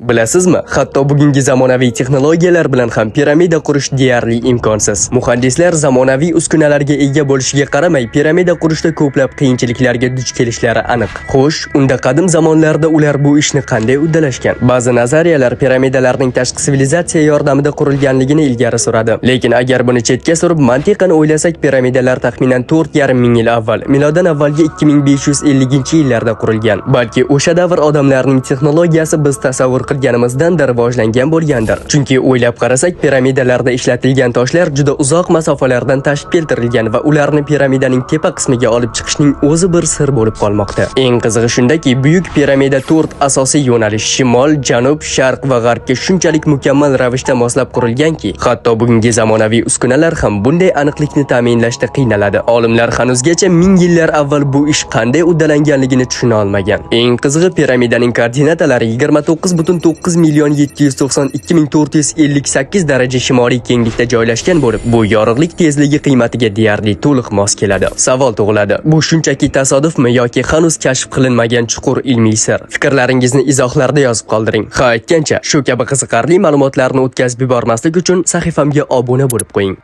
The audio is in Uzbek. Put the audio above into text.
Bilasizmi, hatto bugungi zamonaviy texnologiyalar bilan ham piramida qurish deyarli imkonsiz. Muhandislar zamonaviy uskunalarga ega bo'lishiga qaramay, piramida qurishda ko'plab qiyinchiliklarga duch kelishlari aniq. Xo'sh, unda qadim zamonlarda ular bu ishni qanday uddalashgan? Ba'zi nazariyalar piramidalarning tashqi sivilizatsiya yordamida qurilganligini ilgari suradi. Lekin agar buni chetga surib, mantiqan o'ylasak, piramidalar taxminan 4,5 ming yil avval, miloddan avvalgi 2550-yillarda qurilgan. Balki o'sha davr odamlarining texnologiyasi biz tasavvur qilganimizdan-da rivojlangan bo'lgandir. Chunki o'ylab qarasak, piramidalarda ishlatilgan toshlar juda uzoq masofalardan tashib keltirilgan va ularni piramidaning tepa qismiga olib chiqishning o'zi bir sir bo'lib qolmoqda. Eng qizig'i shundaki, buyuk piramida to'rt asosiy yo'nalish shimol, janub, sharq va g'arbga shunchalik mukammal ravishda moslab qurilganki, hatto bugungi zamonaviy uskunalar ham bunday aniqlikni ta'minlashda qiynaladi. Olimlar hanuzgacha ming yillar avval bu ish qanday uddalanganligini tushuna olmagan. Eng qizig'i, piramidaning koordinatalari 29,9 million 792 ming 458 daraja shimoliy kenglikda joylashgan bo'lib, bu yorug'lik tezligi qiymatiga deyarli to'liq mos keladi. Savol tug'iladi: bu shunchaki tasodifmi yoki hanuz kashf qilinmagan chuqur ilmiy sir? Fikrlaringizni izohlarda yozib qoldiring. Ha, aytgancha, shu kabi qiziqarli ma'lumotlarni o'tkazib yubormaslik uchun sahifamga obuna bo'lib qo'ying.